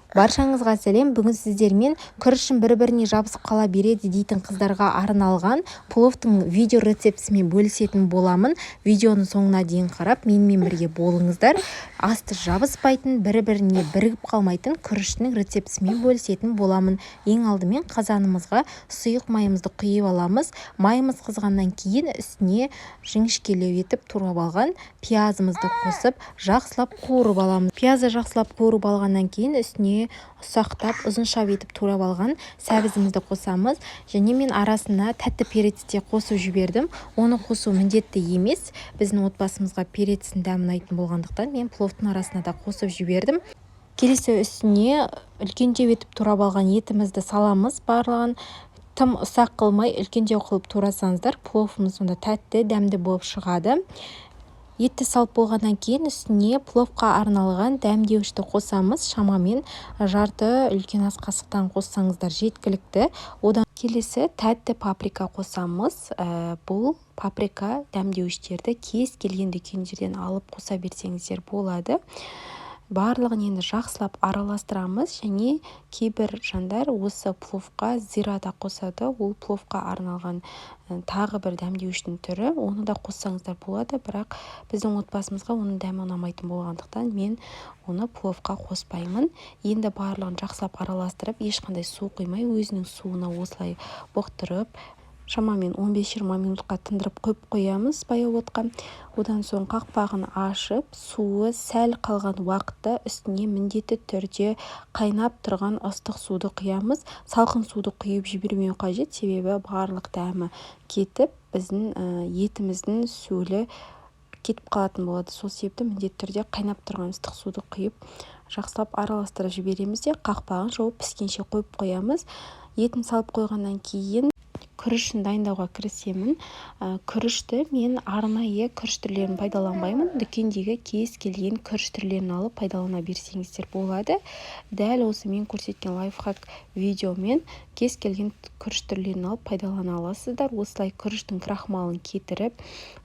Баршаңызға сәлем! Бүгін сіздермен күрішім бір-біріне жабысып қала береді дейтін қыздарға арналған пловтың видео рецептісімен бөлісетін боламын. Видеоның соңына дейін қарап, менімен бірге болыңыздар. Асты жабыспайтын, бір-біріне бірігіп қалмайтын күріштің рецептісімен бөлісетін боламын. Ең алдымен қазанымызға сұйық майымызды құйып аламыз. Майымыз қызғаннан кейін үстіне жіңішкелеу етіп турап алған пиязымызды қосып, жақсылап қуырып аламыз. Пиязды жақсылап қуырып алғаннан кейін үстіне ұсақтап, ұзынша етіп турап алған сәбізімізді қосамыз. Және мен арасына тәтті перец те қосып жібердім. Оны қосу міндетті емес. Біздің отбасымызға перецтің дәмі ұнайтын болғандықтан, мен пловтың арасына да қосып жібердім. Келесі үстіне үлкендеу етіп турап алған етімізді саламыз. Барлығын тым ұсақ қылмай, үлкендеу қылып турасаңыздар, пловымыз сонда тәтті, дәмді болып шығады. Етті салып болғаннан кейін үстіне пловқа арналған дәмдеуішті қосамыз. Шамамен жарты үлкен ас қасықтан қоссаңыздар, жеткілікті. Одан келесі тәтті паприка қосамыз. Бұл паприка дәмдеуіштерді кез келген дүкендерден алып қоса берсеңіздер болады. Барлығын енді жақсылап араластырамыз. Және кейбір жандар осы пловқа зира да қосады. Ол пловқа арналған тағы бір дәмдеуіштің түрі. Оны да қоссаңыздар болады, бірақ біздің отбасымызға оның дәмі ұнамайтын болғандықтан, мен оны пловқа қоспаймын. Енді барлығын жақсылап араластырып, ешқандай су құймай, өзінің суына осылай бұқтырып, шамамен 15-20 минутқа тындырып қойып қоямыз баяу отқа. Одан соң қақпағын ашып, суы сәл қалған уақытта үстіне міндетті түрде қайнап тұрған ыстық суды құямыз. Салқын суды құйып жібермеу қажет, себебі барлық дәмі кетіп, біздің етіміздің сөлі кетіп қалатын болады. Сол себепті міндетті түрде қайнап тұрған ыстық суды құйып, жақсылап араластырып жібереміз де, қақпағын жауып, піскенше қойып қоямыз. Етін салып қойғаннан кейін күрішін дайындауға кірісемін. Күрішті мен арнайы күріш түрлерін пайдаланбаймын. Дүкендегі кез келген күріш түрлерін алып пайдалана берсеңіздер болады. Дәл осы мен көрсеткен лайфхак видеомен кез келген күріш түрлерін алып пайдалана аласыздар. Осылай күріштің крахмалын кетіріп,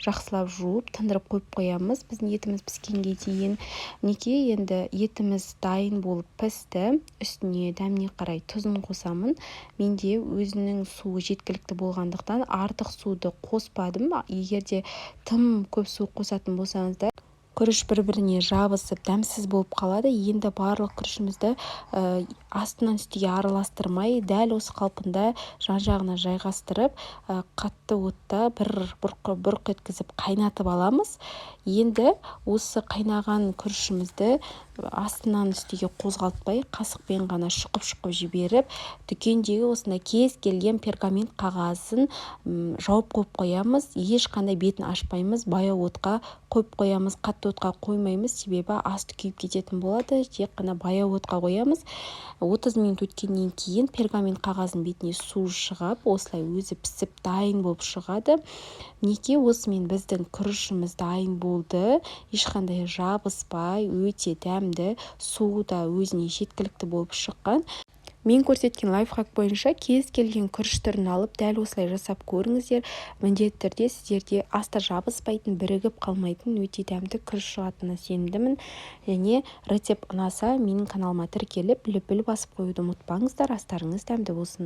жақсылап жуып, тындырып қойып қоямыз біздің етіміз піскенге дейін. Мінекей, енді етіміз дайын болып пісті. Үстіне дәміне қарай тұзын қосамын. Менде өзінің суы жеткілікті болғандықтан, артық суды қоспадым. Егер де тым көп су қосатын болсаңыздар, күріш бір-біріне жабысып, дәмсіз болып қалады. Енді барлық күрішімізді астынан үстіге араластырмай, дәл осы қалпында жан-жағына жайғастырып, қатты отта бір бұрқ, бұрқ еткізіп қайнатып аламыз. Енді осы қайнаған күрішімізді астынан үстіге қозғалтпай, қасықпен ғана шұқып-шұқып жіберіп, дүкендегі осындай кез келген пергамент қағазын жауып қойып қоямыз. Ешқандай бетін ашпаймыз, баяу отқа қойып қоямыз. Қатты отқа қоймаймыз, себебі асты күйіп кететін болады. Тек қана баяу отқа қоямыз. 30 минут өткеннен кейін пергамент қағаздың бетіне су шығып, осылай өзі пісіп, дайын болып шығады. Мінекей, осымен біздің күрішіміз дайын болды. Ешқандай жабыспай, өте дәмді, суы да өзіне жеткілікті болып шыққан. Мен көрсеткен лайфхак бойынша кез келген күріш түрін алып, дәл осылай жасап көріңіздер. Міндетті түрде сіздерде асты жабыспайтын, бірігіп қалмайтын өте дәмді күріш шығатынына сенімдімін. Және рецепт ұнаса, менің каналыма тіркеліп, лүпіл басып қоюды ұмытпаңыздар. Астарыңыз дәмді болсын!